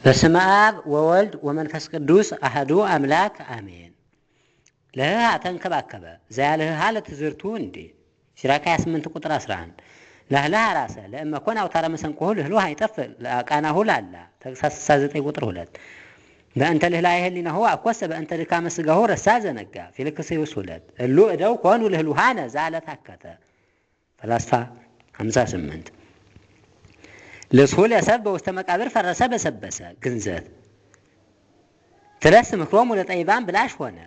በስመ አብ ወወልድ ወመንፈስ ቅዱስ አሐዱ አምላክ አሜን። ለህሃ ተንከባከበ ዘያልህሃ ለትዝርቱ እንዴ ሲራክ 28 ቁጥር 11 ለህለሃ ራሰ ለእመኮን አውታረ መሰንቆሁ ልህሉሃ ይጠፍእ ቃናሁ ላላ ተግሳጽ 69 ቁጥር 2 በእንተ ልህላየ ህሊናሁ አኮሰ በእንተ ድካመ ሥጋሁ ረሳ ዘነጋ ፊልክስዩስ 2 እሉ እደው ኮኑ ልህሉሃነ ዛለ ታከተ ፈላስፋ 58 ልስሁ ለሰብ በውስተ መቃብር ፈረሰ በሰበሰ ግንዘት ትለስ ምክሮሙ ለጠይባን ብላሽ ሆነ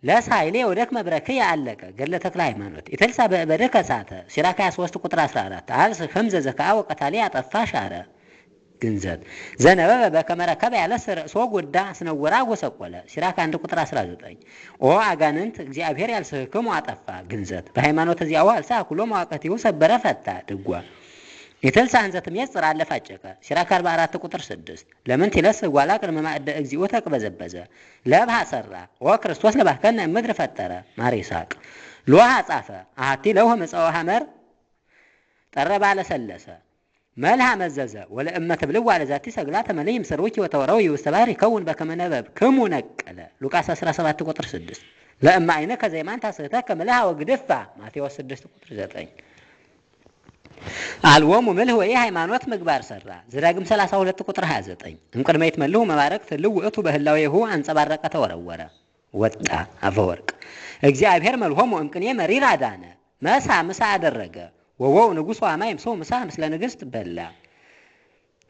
ለሳይሌ ወደክ መብረክ ያአለቀ ገድለ ተክለ ሃይማኖት ኢተልሳ በእበድከ ሳተ ሲራክ 23 ቁጥር 14 አልስ ህምዘ ዘከአ ወቀታሌ አጠፋ ሻረ ግንዘት ዘነበበ በከመ ረከበ ያለስ ርእሶ ጎዳ አስነወራ ጎሰቆለ ሲራክ 1 ቁጥር 19 ኦ አጋንንት እግዚአብሔር ያልስህክሙ አጠፋ ግንዘት በሃይማኖት እዚአው አልሳ ኩሎ መዋቅቲሁ ሰበረ ፈታ ድጓ ኢትልሳ እንዘ ትሜጽር አለፋጨቀ ሲራክ 44 ቁጥር 6 ለምን ትለስ ጓላ ቅድመ ማዕደ እግዚኦ ተቅበዘበዘ ለብሃ ሰራ ወክርስቶስ ለባህከነ ምድር ፈጠረ ማር ይስሐቅ ሎሃ ጻፈ አሐቲ ለውህ መጽዋ ሐመር ጠረባ ለሰለሰ መልሃ መዘዘ ወለእመ ትብልዋ ለዛቲ ሰግላ ተመለይም ስርውኪ ወተወረው ይውስተባር ይከውን በከመ ነበብ ክሙ ነቀለ ሉቃስ 17 ቁጥር 6 ለእመ ዓይንከ ዘይማን ታስህተከ ምልሃ ወግድፋ ማቴዎስ 6 ቁጥር 9 አልወሙ ምልህ ወይ ሃይማኖት ምግባር ሰራ ዘዳግም 32 ቁጥር 29 እምቅድመ ይትመልሁ መባረክት ልውእቱ በህላዌሁ አንጸባረቀ ተወረወረ ወጣ አፈወርቅ እግዚአብሔር መልሆሙ እምቅኔ መሪር አዳነ መሳ ምሳ አደረገ ወወው ንጉሡ አማይም ሰው ምሳ ምስለ ንግሥት በላ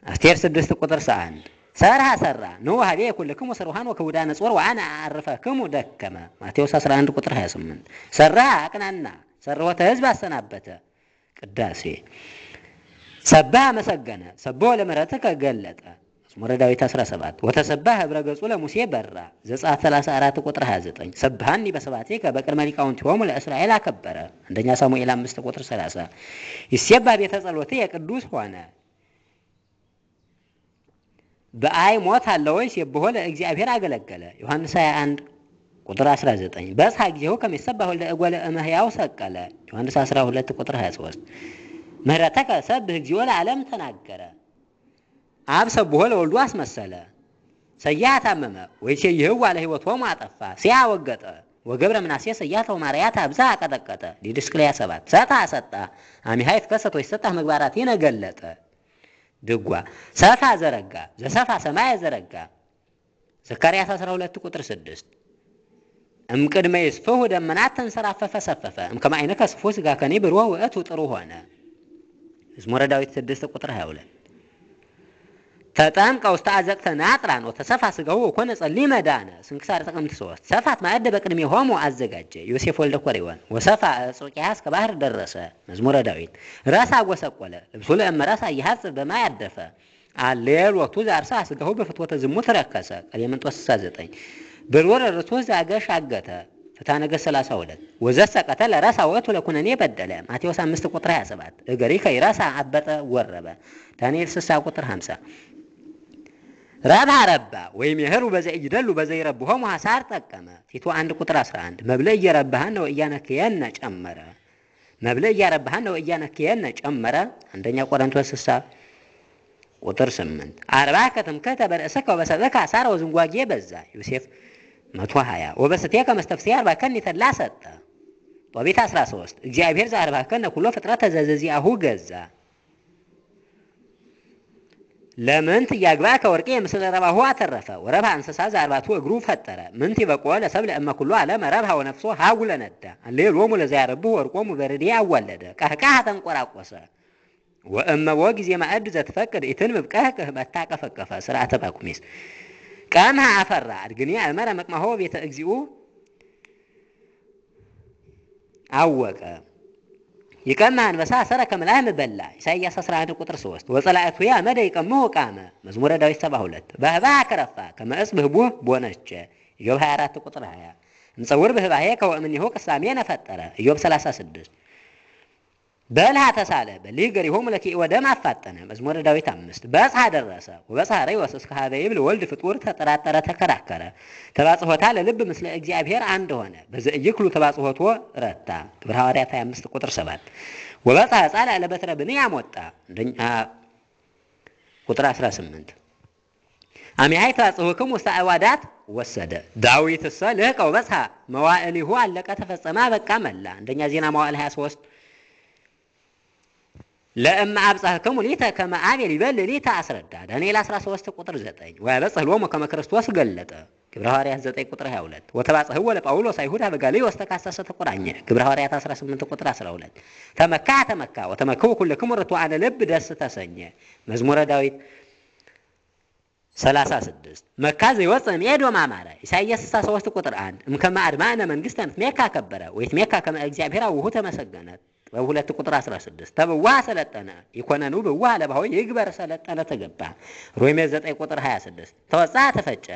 አስቴር 6 ቁጥር 1 ሰርሃ ሰራ ንዑ ሀቤ ኩልክሙ ስርሃን ወክቡዳነ ጾር ወአነ አዕርፈክሙ ደከመ ማቴዎስ 11 ቁጥር 28 ሰራ አቅናና ሰርወተ ሕዝብ አሰናበተ ቅዳሴ ሰባህ መሰገነ ሰብሖ ለምሕረትከ ገለጠ መዝሙረ ዳዊት 17 ወተሰባህ ህብረ ገጹ ለሙሴ በራ ዘጸአት 34 ቁጥር 29 ሰብሐኒ በስብሐቲከ በቅድመ ሊቃውንቲሆሙ ለእስራኤል አከበረ አንደኛ ሳሙኤል 5 ቁጥር 30 ይሴባ ቤተ ጸሎት የቅዱስ ሆነ በአይ ሞት አለ ወይ ሲብሖ ለእግዚአብሔር አገለገለ ዮሐንስ 21 ቁጥር 19 በጽሐ ጊዜሁ ከመ ይሰባህ ወልደ እጓለ እመሕያው ሰቀለ ዮሐንስ 12 ቁጥር 23 ምሕረተከ ሰብህ እግዚኦ ለዓለም ተናገረ አብ ሰብሖ ለወልዱ አስመሰለ ሰያህ ታመመ ወይሴይህዋ ለሕይወቶሙ አጠፋ ሲያ ወገጠ ወገብረ ምናሴ ሰያተ ወማርያት አብዛ አቀጠቀጠ ዲድስቅልያ 7 ሰታ ሰጣ አሚሃ ይትከሰት ወይሰጣህ ምግባራቲነ ገለጠ ድጓ ሰፋ ዘረጋ ዘሰፋ ሰማይ ዘረጋ ዘካርያስ 12 ቁጥር 6 እምቅድመ ይስፍሁ ደመናት ተንሰራፈፈ ሰፈፈ እምከመ ዓይንከ ስፉሕ ሥጋከኒ ብሩህ ውእቱ ጥሩ ሆነ መዝሙረ ዳዊት 6 ቁጥር 22 ተጠምቀ ውስተ አዘቅተ ናጥራን ወተሰፋ ሥጋሁ ወኮነ ጸሊመ ዳነ ስንክሳር ጥቅምት 3 ሰፋት ማዕደ በቅድሜሆሙ አዘጋጀ ዮሴፍ ወልደ ኮሬዎን ወሰፋ ዕጹቅያስ ከባህር ደረሰ መዝሙረ ዳዊት ረሳ ጎሰቆለ ልብሱ ለእመ ረሳ ይሐጽብ በማይ አደፈ አሌል ወቅቱ ዘአርሳ ሥጋሁ በፍትወተ ዝሙት ረከሰ ቀሌምንጦስ 69 ብሩር ርቱዕ ዘአገሽ አገተ ፍትሐ ነገሥት 32 ወዘሰ ቀተለ ረሳ ውእቱ ለኩነኔ በደለ ማቴዎስ 5 ቁጥር 27 እገሪከ ይረሳ አበጠ ወረበ ዳንኤል 60 ቁጥር 50 ረብሃ ረባ ወይም የህሩ በዘኢይደሉ በዘይረብሆሙ ሐሳር ጠቀመ ቲቶ 1 ቁጥር 11 መብልዕ እየረባሃነ ወእያነክየነ ጨመረ መብልዕ እያረባሃነ ወእያነክየነ ጨመረ አንደኛ ቆሮንቶስ 60 ቁጥር 8 አርባከ ትምክህተ በርእስከ ወበሰብእከ አሳረ ወዝንጓጌ በዛ ዮሴፍ 120 ወበስቴከ መስተፍስሔ አርባከኒ ተድላ ሰጠ ጦቢት 13 እግዚአብሔር ዘአርባከነ ኩሎ ፍጥረተ ዘዘዚአሁ ገዛ ለምንት ያግባከ ወርቄ ምስለ ረባሁ አተረፈ ወረብሃ እንስሳ ዘአርባቱ እግሩ ፈጠረ ምንት ይበቆ ለሰብእ ለእመ ኩሎ ዓለመ ረብሃ ወነፍሶ ሀጉለ ነዳ አሌሎሙ ለዘያረብሁ ወርቆሙ በርዴ አዋለደ ቀህቃህ ተንቆራቆሰ ወእመቦ ጊዜ ማዕድ ዘትፈቅድ ኢትንብብ ቀህቅህ መታቀፈቀፈ ስርዓተ ጳኩሚስ ቀምሃ አፈራ አድግኒ አእመረ መቅማሆ ቤተ እግዚኡ አወቀ ይቀምህ አንበሳ አሰረ ከመላህም በላ ኢሳይያስ 11 ቁጥር 3 ወጸላእቱ ያመደ ይቀምሁ ቃመ መዝሙረ ዳዊት 72 ባህባህ ከረፋ ከመ ዕፅ ብህቡህ ቦነቸ ኢዮብ 24 ቁጥር 20 እምፀውር ብህባሄ ከወእምኔሁ ቅሳሜነ ፈጠረ ኢዮብ 36 በልሃ ተሳለ በሊህ ገሪሆሙ ለኪ ወደም አፋጠነ መዝሙረ ዳዊት 5 በጽሐ ደረሰ ወበጽሐ ሬወስ እስከ ሀበ ይብል ወልድ ፍጡር ተጠራጠረ ተከራከረ ተባጽሖታ ለልብ ምስለ እግዚአብሔር አንድ ሆነ በዘኢይክሉ ተባጽሖቶ ረታ ግብረ ሐዋርያት 25 ቁጥር 7 ወበጽሐ ጻልዕ ለበትረ ብንያም ወጣ አንደኛ ቁጥር 18 አሚሃይ ተጽሁክም ውስተ አዕዋዳት ወሰደ። ዳዊትሰ ልህቀ ወበጽሐ መዋዕሊሁ አለቀ ተፈጸመ አበቃ መላ። አንደኛ ዜና መዋዕል 23 ለእመ አብጻሕክሙ ሊተ ከመ አቤል ይበል ሊተ አስረዳ። ዳንኤል 13 ቁጥር 9 ወያበጽሕ ሎሙ ከመ ክርስቶስ ገለጠ። ግብረ ሐዋርያት 9 ቁጥር 22 ወተባጽሕዎ ለጳውሎስ አይሁድ አበጋልዮስ ተካሰሰ ተቆራኘ። ግብረ ሐዋርያት 18 ቁጥር 12 ተመካ ተመካ ወተመክው ኩልክሙ ርቱዓነ ልብ ደስ ተሰኘ። መዝሙረ ዳዊት 36 መካ ዘይወፅእ እምኤዶም አማረ። ኢሳይያስ 63 ቁጥር 1 እምከመ አድማእነ መንግሥተ ንትሜካ ከበረ ወይትሜካ ከመ እግዚአብሔር አቡሁ ተመሰገነ። ጥበብ 2 ቁጥር 16 ተብዋ ሰለጠነ ኢኮነኑ ብዋ ለባሆ ይግበር ሰለጠነ ተገባ። ሮሜ 9 ቁጥር 26 ተወፅአ ተፈጨ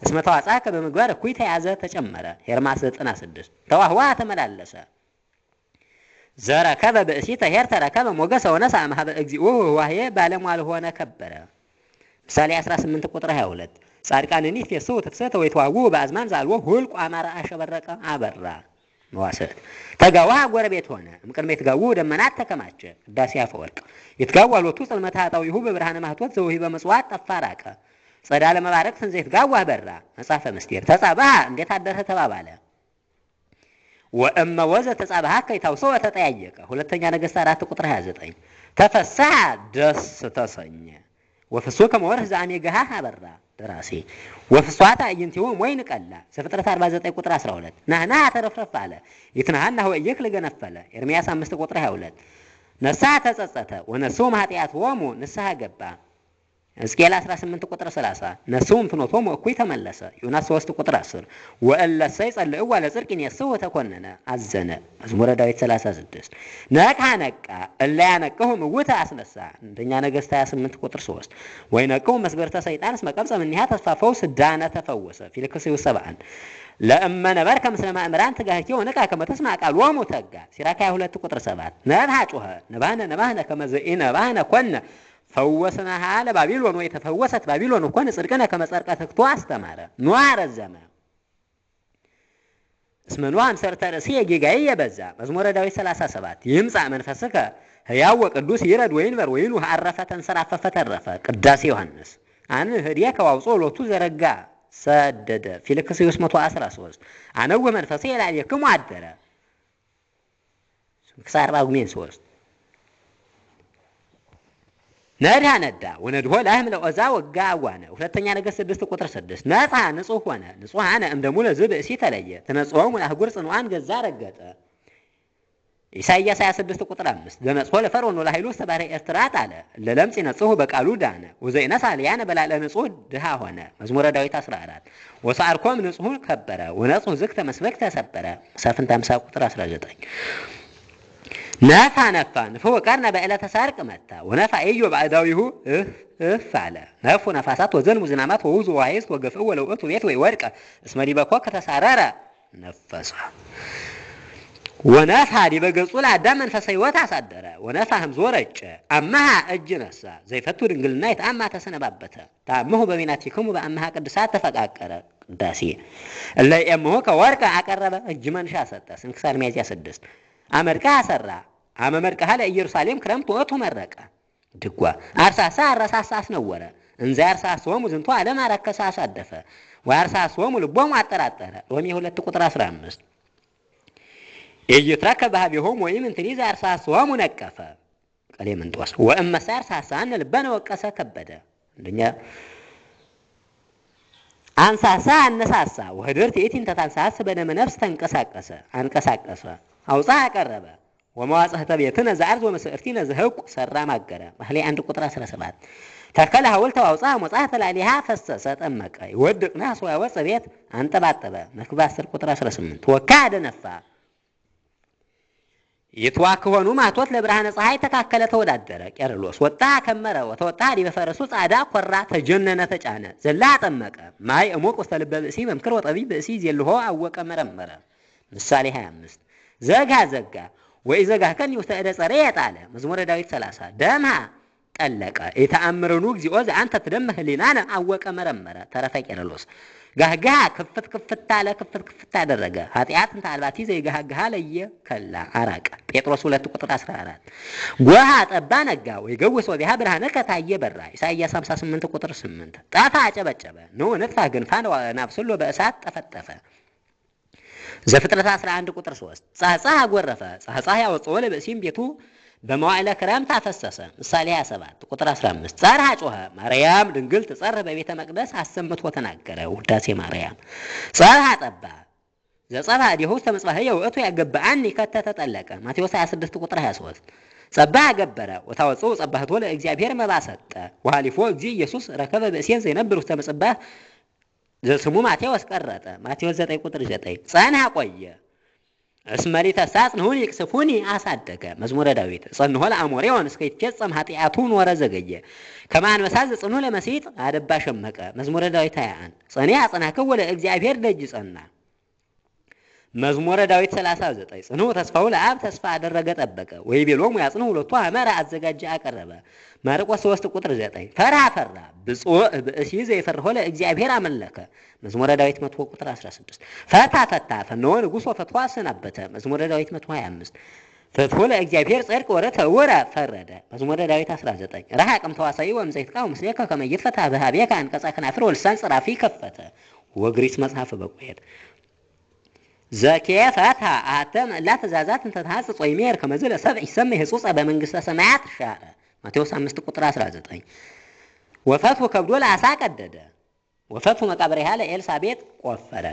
እስመ ተዋጽአከ በምግባር እኩይ ተያዘ ተጨመረ። ሄርማስ 96 ተዋህዋ ተመላለሰ ዘረከበ ብእሲተ ሄር ተረከበ ሞገሰ ወነሳ እምኀበ እግዚኦ ዋህየ ባለሟል ሆነ ከበረ። ምሳሌ 18 ቁጥር 22 ጻድቃንኒ ይትፌስሑ ትፍስሕተ ወይትዋውኡ በአዝማን ዘአልቦ ሁልቆ አማረ አሸበረቀ አበራ። መዋሥዕት ተጋዋ ጎረቤት ሆነ እምቅድመ ይትጋውኡ ደመናት ተከማቸ። ቅዳሴ አፈወርቅ ይትጋዋ ሎቱ ጽልመተ ኃጣውኢሁ በብርሃነ ማኅቶት ዘውሂበ ምጽዋት ጠፋ ራቀ። ጸዳለ መባረቅት እንዘ ይትጋዋህ በራ። መጽሐፈ ምስጢር ተጻብሐ እንዴት አደርህ ተባባለ። ወእመ ወዘ ተጻብሐከ ይታውሰወ ተጠያየቀ። ሁለተኛ ነገሥት 4 ቁጥር 29 ተፈስሐ ደስ ተሰኘ። ወፍሱ ከመ ወርኅ ዘአሜግሃህ አበራ። ደራሲ ወፍሷታ አዕይንቲሁ ወይን ቀላ። ዘፍጥረት 49 ቁጥር 12 ናህናህ ተረፍረፍ አለ ይትናሃናህ ወኢይክል ገነፈለ። ኤርምያስ 5 ቁጥር 22 ነስሐ ተጸጸተ ወነስኡ ኃጢአቶሙ ንስሐ ገባ። ሕዝቅኤል 18 ቁጥር 30 ነስኡም ፍኖቶሙ እኩይ ተመለሰ። ዮናስ 3 ቁጥር 10 ወእለሰ ይጸልእዋ ለጽድቅ ይኔስሑ ተኮነነ አዘነ። መዝሙረ ዳዊት 36 ነቅሐ ነቃ እለ ያነቅሁ ምውተ አስነሳ። አንደኛ ነገሥት 28 ቁጥር 3 ወይነቅሁ መስገርተ ሰይጣን እስመ ቀብጸ እምኔሃ ተስፋ ፈውስ ዳነ ተፈወሰ። ፊልክስዩስ 71 ለእመ ነበርከ ምስለ ማእምራን ትጋህኪ ወንቃ ከመ ተስማዕ ቃሎሙ ተጋ። ሲራክ 22 ቁጥር 7 ነብሐ ጮኸ ነባህነ ነባህነ ከመ ዘኢነባህነ ኮነ ፈወስናሃ ለባቢሎን ወይ ተፈወሰት ባቢሎን ኮነ ጽድቅነ ከመ ጸርቀ ትክቶ አስተማረ። ኖህ ረዘመ እስመ ኖህ እምሰርተ ርእስየ ጌጋዬ የበዛ። መዝሙረ ዳዊት 37 ይምጻእ መንፈስከ ሕያው ወቅዱስ ይረድ ወይንበር ወይኑህ አረፈ ተንሰራፈፈ ተረፈ። ቅዳሴ ዮሐንስ አነ ህድየከ ወአውፅኦ ሎቱ ዘረጋ ሰደደ። ፊልክስዩስ 113 አነወ መንፈሴ ላዕሌክሙ አደረ። ስንክሳር ጳጉሜን 3 ነድሃ ነዳ ወነድሆ ላህም ለኦዛ ወጋ አዋነ። ሁለተኛ ነገሥት 6 ቁጥር 6 ነጽሐ ንጹሕ ሆነ ንጹሐነ እምደሙ ለዝ ብእሲ ተለየ ተነጽሖሙ ለአህጉር ጽኑዓን ገዛ ረገጠ። ኢሳይያስ 26 ቁጥር 5 ዘነጽሖ ለፈርዖን ወለኃይሉ ውስተ ባሕረ ኤርትራ ጣለ ለለምጽ ይነጽሑ በቃሉ ዳነ ወዘኢነሳ ሊያነ በላዕለ ንጹሕ ድሃ ሆነ። መዝሙረ ዳዊት 14 ወሰዓርኮም ንጹሕ ከበረ ወነጽሑ ዝክተ መስበክ ተሰበረ። መሳፍንት 50 ቁጥር 19 ነፋ ነፋ ንፍሖ ቀርነ በዕለተ ሣርቅ መታ ወነፋ ኢዮብ አእዳዊሁ እፍ እፍ አለ። ነፉ ነፋሳት ወዘንሙ ዝናማት ወውዙ ወሃይስት ወገፍእ ወለውእቱ ቤት ወይወድቀ እስመ ዲበ ኮከ ተሳረረ ነፈሰ። ወነፋ ዲበ ገጹ ለአዳም መንፈሰ ሕይወት አሳደረ። ወነፋ ህምዞ ረጨ አመሃ እጅ ነሳ ዘይፈቱ ድንግልና ይትአማ ተሰነባበተ ታምሁ በቢናቲክሙ በአመሃ ቅዱሳት ተፈቃቀረ። ቅዳሴ እለ የእምሁ ከወርቀ አቀረበ እጅ መንሻ ሰጠ። ስንክሳር ሚያዝያ 6 አመድቃ አሰራ አመመድቃ ለኢየሩሳሌም ክረምት ወጥቶ መረቀ። ድጓ አርሳሳ አረሳሳ አስነወረ እንዘ ያርሳሶሙ ዝንቱ ዓለም አረከሰ አሳደፈ ወያርሳሶሙ ልቦሙ አጠራጠረ። ሮሜ 2 ቁጥር 15 ኢይትረከብ በኀቤሆሙ ወኢምንትኒ ዘአርሳሶሙ ነቀፈ። ቀሌምንጦስ ወእመሰ አርሳሳነ ልበነ ወቀሰ ከበደ። አንደኛ አንሳሳ አነሳሳ ወህድርት ይእቲ እንተ ታንሳስ በደመ ነፍስ ተንቀሳቀሰ አንቀሳቀሰ አውፃ አቀረበ ወመዋጽሕተ ቤትነ ዘአርዝ ወመስእርቲነ ዘህቁ ሰራ ማገረ። መኃልየ 1 ቁጥር 17 ተከለ ሐውልተ ወአውፅአ ሞጻተ ላዕሌሃ ፈሰሰ ጠመቀ ይወድቅ ናስ ወያወፅእ ቤት አንጠባጠበ። መክብብ 10 ቁጥር 18 ወካደ ነፋ ይትዋክሆኑ ማቶት ለብርሃነ ፀሐይ ተካከለ ተወዳደረ። ቄርሎስ ወጣ ከመረ ወተወጣ ዲበ ፈረሱ ጻዳ ኮራ ተጀነነ ተጫነ ዘላ ጠመቀ ማይ እሙቅ ውስተ ልበ ብእሲ መምክር ወጠቢብ ብእሲ ዜልሆ አወቀ መረመረ። ምሳሌ 25 ዘጋ ዘጋ ወኢዘጋህከኒ ውስተ እደ ጸሬ የጣለ። መዝሙረ ዳዊት 30 ደምሃ ጠለቀ። የተአምረኑ እግዚኦ ዘአንተ ትደምህ ህሊናነ አወቀ መረመረ። ተረፈ ቄርሎስ። ጋህጋሃ ክፍት ክፍት አለ፣ ክፍት ክፍት አደረገ። ኃጢአትን ተአልባቲ ዘይጋህጋሃ ለየ ከላ አራቀ። ጴጥሮስ 2 ቁጥር 14። ጎሃ ጠባ ነጋ ወይገውስ ወቢሃ ብርሃነ ከታየ በራ። ኢሳይያስ 58 ቁጥር 8። ጣፋ አጨበጨበ። ንዑ ንጥፋ ግንፋን ናብስሎ በእሳት ጠፈጠፈ። ዘፍጥረት 11 ቁጥር 3። ጻጻ ጎረፈ። ጻጻ ያወጽኦ ለብእሲም ቤቱ በመዋዕለ ክረምት አፈሰሰ። ምሳሌ 27 ቁጥር 15። ጸርሐ ጮኸ። ማርያም ድንግል ትጸርህ በቤተ መቅደስ አሰምቶ ተናገረ። ውዳሴ ማርያም። ጸርሐ ጠባ። ዘጸብሐ እዴሁ ውስተ መጽባሕየ ውእቱ ያገብአኒ ከተተ ጠለቀ። ማቴዎስ 26 ቁጥር 23። ጸባህ ገበረ ወታወፅኡ ጸባህቶ ለእግዚአብሔር መባ ሰጠ። ወሃሊፎ እግዚእ ኢየሱስ ረከበ ብእሴን ዘይነብር ውስተ ምጽባህ ዘስሙ ማቴዎስ ቀረጠ። ማቴዎስ 9 ቁጥር 9። ጸንሐ ቆየ። እስመ ሊተሳጽንሁኒ ይቅስፉኒ አሳደገ። መዝሙረ ዳዊት። ጸንሖ ለአሞሬዎን እስከ ይትፌጸም ኃጢአቱ ኖረ ዘገየ። ከመ አንበሳ ዘጽንሑ ለመሲጥ አደባ ሸመቀ። መዝሙረ ዳዊት 21። ጸኒዐ አጽናክዎ ለእግዚአብሔር ደጅ ጸና። መዝሙረ ዳዊት 39። ጽንሑ ተስፋው ለአብ ተስፋ አደረገ ጠበቀ። ወይቤሎሙ ያጽንሑ ሁለቱ አመረ አዘጋጀ አቀረበ። ማርቆስ 3 ቁጥር 9። ፈርሃ ፈራ። ብፁዕ ብእሲ ዘይፈርሆ ለእግዚአብሔር አመለከ። መዝሙረ ዳዊት 100 ቁጥር 16። ፈታ ፈታ። ፈነወ ንጉሥ ወፈትሖ አሰናበተ። መዝሙረ ዳዊት 125። ፍትሑ ለእግዚአብሔር ጽድቅ ወረተ ወረ ፈረደ። መዝሙረ ዳዊት 19። ረሐቅ እምተዋሳኢ ወእምዘይትቃወም ምስሌከ ከመ ይትፈታ በኀቤከ አንቀጸ ከናፍር ወልሳን ጽራፊ ከፈተ። ወግሪስ መጽሐፈ በቆየት። ዘኬፈታ አተ ምእላ ትእዛዛት እንተ ተሐጽጽ ወይሜር ከመዝ ለሰብእ ይሰመይ ህጹጸ በመንግስተ ሰማያት ሻረ። ማቴዎስ 5 ቁጥር 19። ወፈትሑ ከብዶ ለዓሣ ቀደደ። ወፈትሑ መቃብሪሃ ለኤልሳቤጥ ቆፈረ።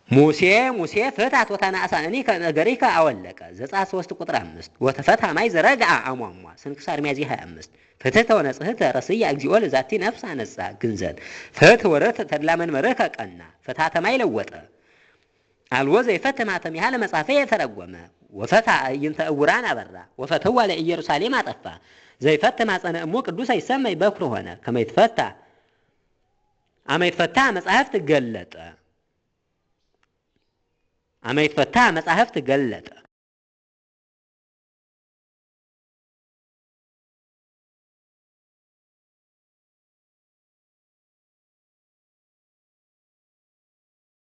ሙሴ ሙሴ ፍታት ወታናእሳእኒ ከእገሪከ አወለቀ። ዘጸአት 3 ቁጥር 5። ወተፈትሐ ማይ ዘረግዓ አሟሟ። ስንክሳር ሚያዝያ 25። ፍትሕተ ወነጽሕተ ረስያ እግዚኦ ለዛቲ ነፍስ አነጻ ግንዘት። ፍትሕ ወርትዕ ተድላ መንበርከ ቀና። ፍትሐተ ማይ ለወጠ። አልቦ ዘይፈትሕ ማኅተሚሃ ለመጽሐፈ የተረጎመ። ወፈትሐ አዕይንተ ዕውራን አበራ። ወፈትሕዋ ለኢየሩሳሌም አጠፋ። ዘይፈትሕ ማኅፀነ እሞ ቅዱሰ ይሰመይ በኩር ሆነ። ከመ ይትፈታሕ አመ ይትፈታሕ መጻሕፍት ገለጠ። አመ ይትፈታሕ መጻሕፍት ገለጠ።